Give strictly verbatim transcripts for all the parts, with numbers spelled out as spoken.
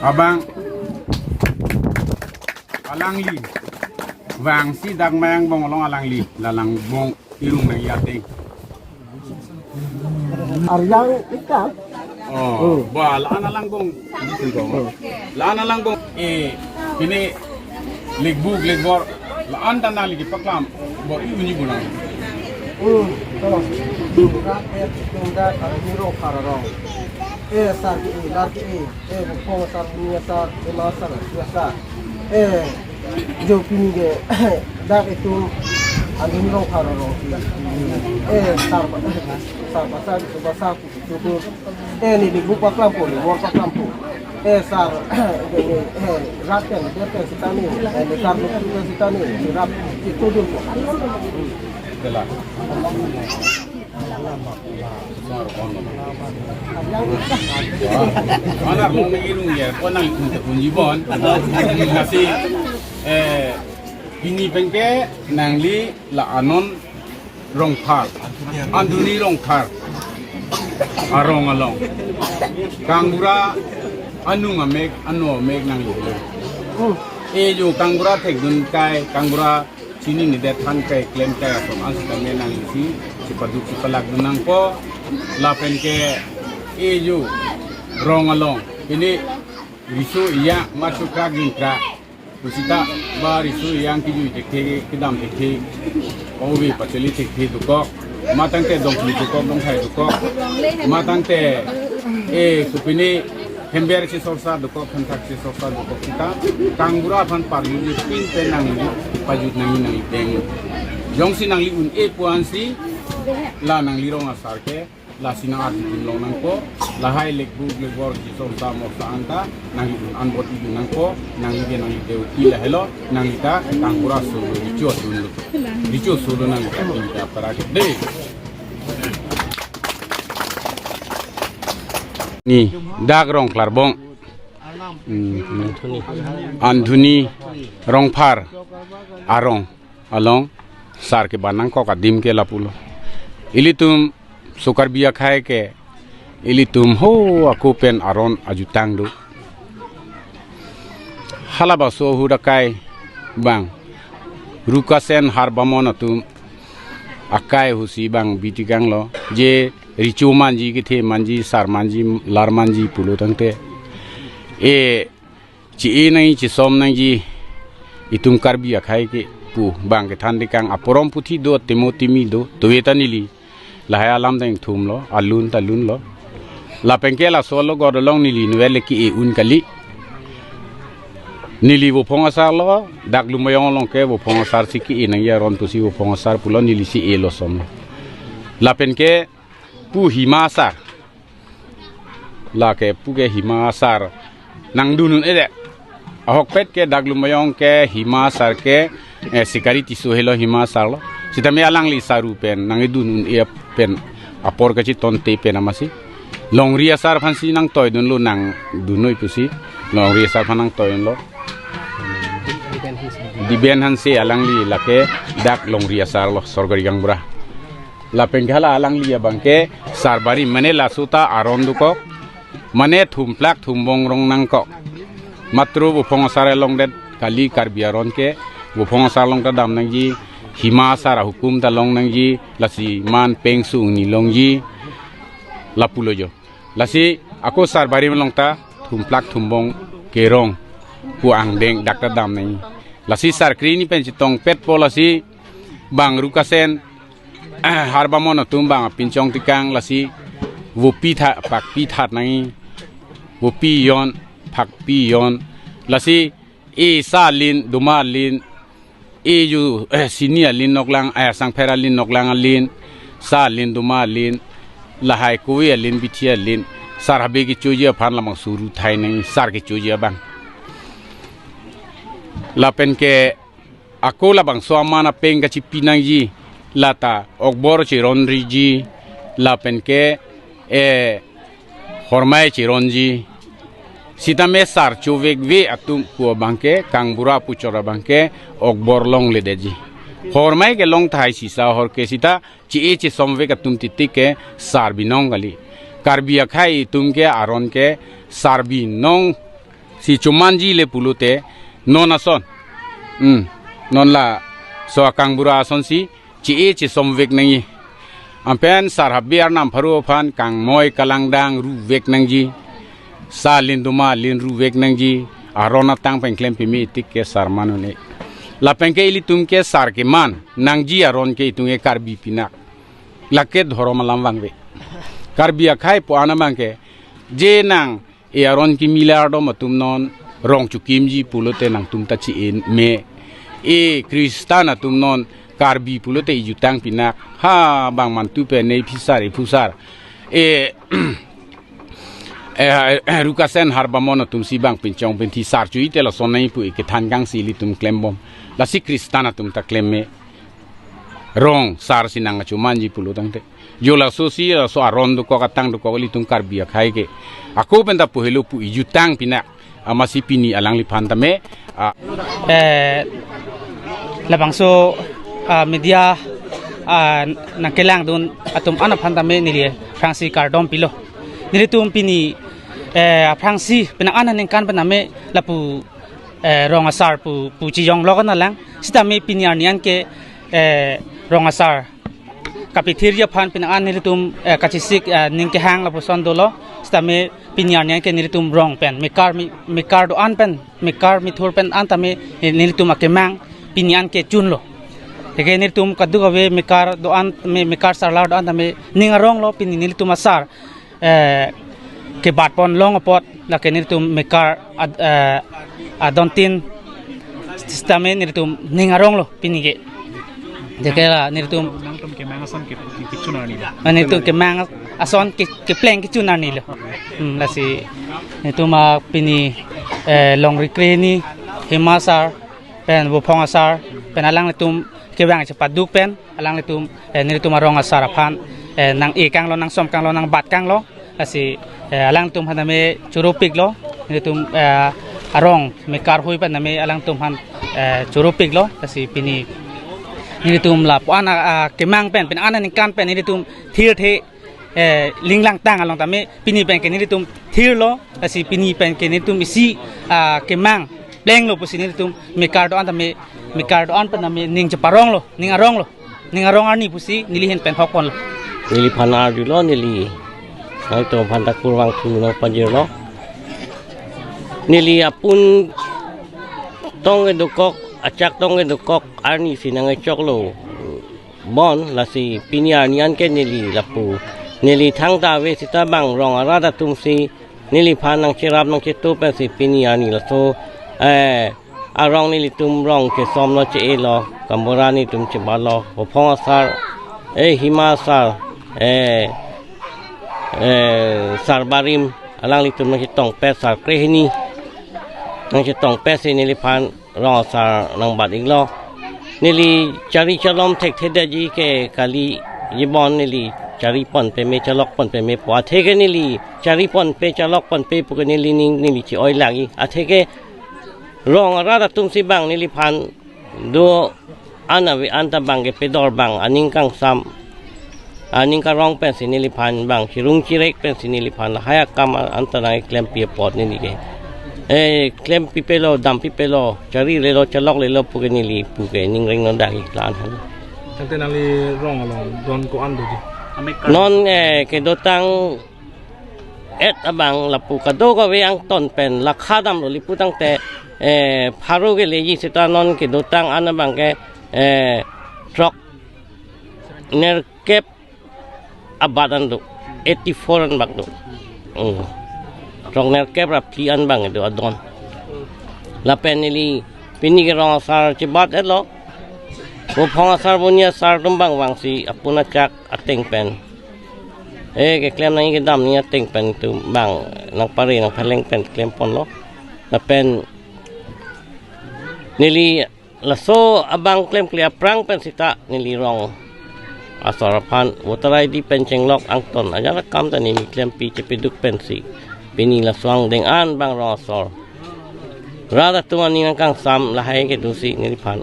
Abang alangli vangsi dak Mayang Bong along alangli, la Langbong irung nangji ateng. Aryang ikan. Oh, hmm. Ba, la-an alangbong. La-an alangbong. Eh, pini lekbuk lekbor la-an ta nangli kepaklam bor-i un-e bonang. Hmm, to. Rat et tunda kami ro kararong. Eh, sar ke, lar ke. Eh, bukong sar, bini sar, ema sar, sia sar. Eh, jo pini ke, dak itum, andun rong pharo rong. Eh, sar, sar pasar, itu pasar, itu tu. Eh, neli buk paklam po, neli bor paklam po. Eh, sar, eh, eh, rat kan, der kan sita ni, eh, lekar luk kan sita ni, si rat, itu dun po. Itulah. Anak mau nangirung ya, ko nang kunta kunjibon. Kasi, eh, pini pen ke nangli la-anon Rongphar, Anduni Rongphar arong along. Kangbura anung amek, ano amek nangli. Eh, jo kangbura thekdun kai, kangbura chini ni det than kai, klem kai ason an sitame nangli si, si paduk si palak dun nangpo, lapen ke, eh, jo rong along. Pini riso iyang machu krak jin krak. Pusita ba riso iyang kejui thekthe, kedam thekthe, ove pacheli thekthe dokok. Matangte dongphli dokok, dongthai dokok. Matangte, eh, kopine hember si sorsa dokok, hemthak si sorsa dokok sita. Kangbura aphan parjutji pin pen nangli pajut nangji nangli deng. Jongsi nangli un-e pu ansi la nangli rong asar ke, lasi nang arjudun long nangpo, lahai lekbuk lekbor si sorsa morsa anta, nangli un-an bor-idun nangpo, nangli ke nangli deu ti lahelo, nangli ta kangbura solo richo dunlo. Richo solo nangli ta pini ta para ke de. Ni, dak Rongphar bong. Hmm, Anduni Rongphar arong along sar keban nangkok adim ke lapulo. Ilitum so Karbi akhei ke, ilitum ho ako pen aron ajutang do. Halabangso ahut akai bang Rukasen Harbamon atum akai husi bang bitikanglo, je richo manji, kethe manji, sar manji, lar manji pulo tangte, eh, chi-e nangji, chisom nangji, itum Karbi akhei ke pu bang kethan tekang aporom puthi do, temo timi do, tuve ta neli lahai alam deng thumlo, alun ta lunlo. Lapen ke laso alogot along neli inutvet le ke-e un kali. Neli vophong asar lo, dak Lumbajong along ke vophong asar si ke-e nangji aron pusi vophong asar pulo, neli si elo som. Lapen ke pu Hima asar. Lake pu ke Hima asar nangdun un-e det. Ahokpet ke dak Lumbajong ke Hima asar ke, eh, Sikari Tisso helo Hima asar lo. Sitame alangli saru pen nangkedun un-e pen apor kachitonte pen amatsi longri asar aphansi nangtoidunlo, nangdunnoi pusi longri asar aphan nangtoidunlo. Diben Hanse alangli lake dak longri asar lo, sorkari gaonbura. Lapen ke hala alangli abang ke sarbari, mane laso ta aron dokok, mane thumplak thumbong rong nangkok. Matro vophong asar along det kali, Karbi aron ke vophong asar along ta dam nangji, Hima asar ahukum ta long nangji, lasi man peng sung ni longji, lapulo jo. Lasi ako sarbari along ta thumplak thumbong kerong pu angdeng dak ta dam nangji. Lasi sar kre-hini pen chetongpetpo, lasi bang Rukasen Harbamon atum bang apinchong tekang, lasi vopi tha, pakpi that nangji, vopi jon, pakpi jon, lasi esa alin, doma alin, eju, eh, sini alin noklang, eh, sangpher alin noklang alin, sa alin, doma alin, lahai kove alin, bithi alin, sar habe kechoji aphan labangso ru thai nang, sar kechoji abang. Lapen ke ako labangso aman apeng kachipi nangji, lata okbor chironriji, lapen ke, eh, hormai chironji. Sitame sar chovekve atum pu abang ke, kangbura pu chot abang ke, okbor longledetji. Hormai ke long tahai sisa hor ke sita, che-e chesomvek atum titik ke sar binong kali. Karbi akhai atum ke aron ke sar binong si chomanji le pulote non ason. Hmm. Non laso akangbura ason si che-e chesomvek nangji. Anpen sar habe arnam pharo aphan kangmoi kalangdang ruvek nangji. Sa alin doma alin ruvek nangji. Aron atang pen klem peme tik ke sar man un-e. Lapen ke ilitum ke sar keman nangji aron ke itum ke Karbi pinak. Lake dhorom alam vangve. Karbi akhai pu an abang ke je nang e aron kimi lardom atum non rong chukimji pulote nangtum ta che-e me. E Kristan atum non Karbi pulote ejutang pinak. Ha bang mantu pen ne phisar iphusar. E, eh, eh, Rukasen Harbamon atum si bang pinchong pinthi sar chu-i te lason nai pu ikethan kang si ilitum klembom. Lasi Kristan atum ta klem me. Rong sar si nang achumanji pulo tangte. Jo laso si laso aron dokok atang dokok ilitum Karbi akhai ke. Ako penta pu helo pu ejutang pinak. Amatsi pini alangliphan tame. Ah. Eh, labangso, ah, media, ah, nangkelangdun atum an aphan tame neli aphrangsi kardom pilo. Nelitum pini, eh, aphrangsi penang an aningkan pen tame lapu eh, rong asar pu, pu chijong lo kan alang. Sitame pini arni an ke, eh, rong asar kapithirji aphan penang an nelitum, eh, kachesik, eh, ning kehang lapuson dolo. Sitame pini arni an ke nelitum rong pen, mekar mi, mekar do-an pen, mekar mithur pen an tame, eh, nelitum akemang pini an ke chunlo. Atheke nelitum kadokave mekar do-an, me, mekar sarlar do-an tame ning aronglo pini nelitum asar eh, kebatpon long apot lake nelitum mekar ad-, eh, adontin sitame nelitum ning aronglo pini ke. Atheke la nelitum Nangtum kemang ason ke, ke, kechun arni lo. Ah, nelitum kemang ason ke, kepleng kechun arni lo. Hmm, lasi nelitum, ah, pini, eh, longri krehini Hima asar pen Vophong asar pen alanglitum kevang chepaduk pen alanglitum, eh, nelitum arong asar aphan, eh, nang-e kanglo, nangsom kanglo, nangbat kanglo. Lasi, eh, alanglitum aphan tame choropiklo. Nelitum, eh, arong mekar hui pen tame alanglitum aphan, eh, choropiklo. Lasi pini nelitum lapu-an, ah, kemang pen, penang an aningkan pen nelitum thirthe, eh, linglangtang along tame pini pen ke nelitum thirlo. Lasi pini pen ke nelitum isi, ah, kemang plenglo pusi nelitum mekar do-an tame, mekar do-an pen tame ning cheparonglo, ning aronglo, ning arong arni pusi neli ahin pen hokponlo. Neliphan arjulo, neli nangtum aphan ta kurvangthu nangpajirlo. Neli apun tong kedokok, achak tong kedokok arni si nangkechoklo. Bon, lasi pini arni an ke neli lapu. Neli thangta ave sita bang rong arat atum si neliphan nangcherap nangchetu pensi pini arni laso, eh, arong nelitum rong chesomlo, che-elo, kangbura nelitum chebatlo, Vophong asar, eh, Hima asar, eh, eh, sar barim, alanglitum nangchetongpet, sar krehini nangchetongpet si neliphan rong asar nangbat-iklo. Neli chari chalom thekthedetji ke kali, jibon neli charipon peme, chalokpon peme pu. Atheke neli charipon pe, chalokpon pe pu ke neli ning neli che-oi lagi. Atheke rong arat atum si bang neliphan do-an ave anta bang ke pedor bang aning kangsam, aning karong pensi neliphan bang chirung chirek pensi neliphan lahai akam anta nangklempi apot neli ke. Eh, klempi pelo, dampi pelo, charilelo, chaloklelo pu ke neli pu ke ning reng non dagi klan han. Tangte nangli rong along don ko-an doji? Non, eh, kedotang et abang lapu kadokave angton pen lakha damlo, lapu tangte, eh, pharo keleji sita non kedotang an abang ke, eh, throk nerkep abat an do, eighty four an bak do. Hmm. Throk nerkep ra phli an bang do adon. Lapen neli pini ke rong asar chebat-etlo. Buphong asar, buni asar atum bang vangsi apun achak ateng pen, eh, keklem nangji kedam nangji ateng pen itum bang nangpare nangpheleng pen klem ponlo. Lapen neli laso abang klemkle aphrang pen seta neli rong asor aphan voter I D pen chenglok angton ajat akam ta neli klempi chepaduk pensi pini laso angdeng an bang rong asor rat atum aning nangkangsam lahai kedosi neliphan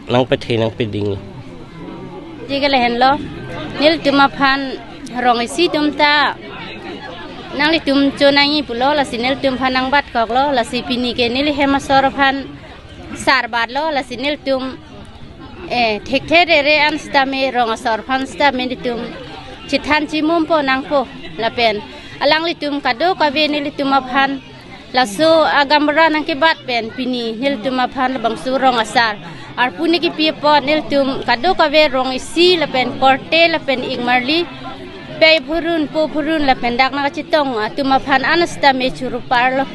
nangpethe nangpeding. Jike lahenlo, nelitum aphan rong isi atum ta nanglitum cho nangji pulo, lasi nelitum aphan nangbatkoklo, lasi pini ke neli hem asor aphan sar batlo, lasi nelitum, eh, thekthe rere an sitame rong asor aphan sitame nelitum chethan chimumpo nangpo. Lapen alanglitum kadokave nelitum aphan laso agambura nangkebat pen pini nelitum aphan labangso rong asar arpu nangkepi apot nelitum kadokave rong isi lapen korte lapen ingmarli pei phurun po phurun lapen dak nangkachetong atum aphan an sitame choro parlo.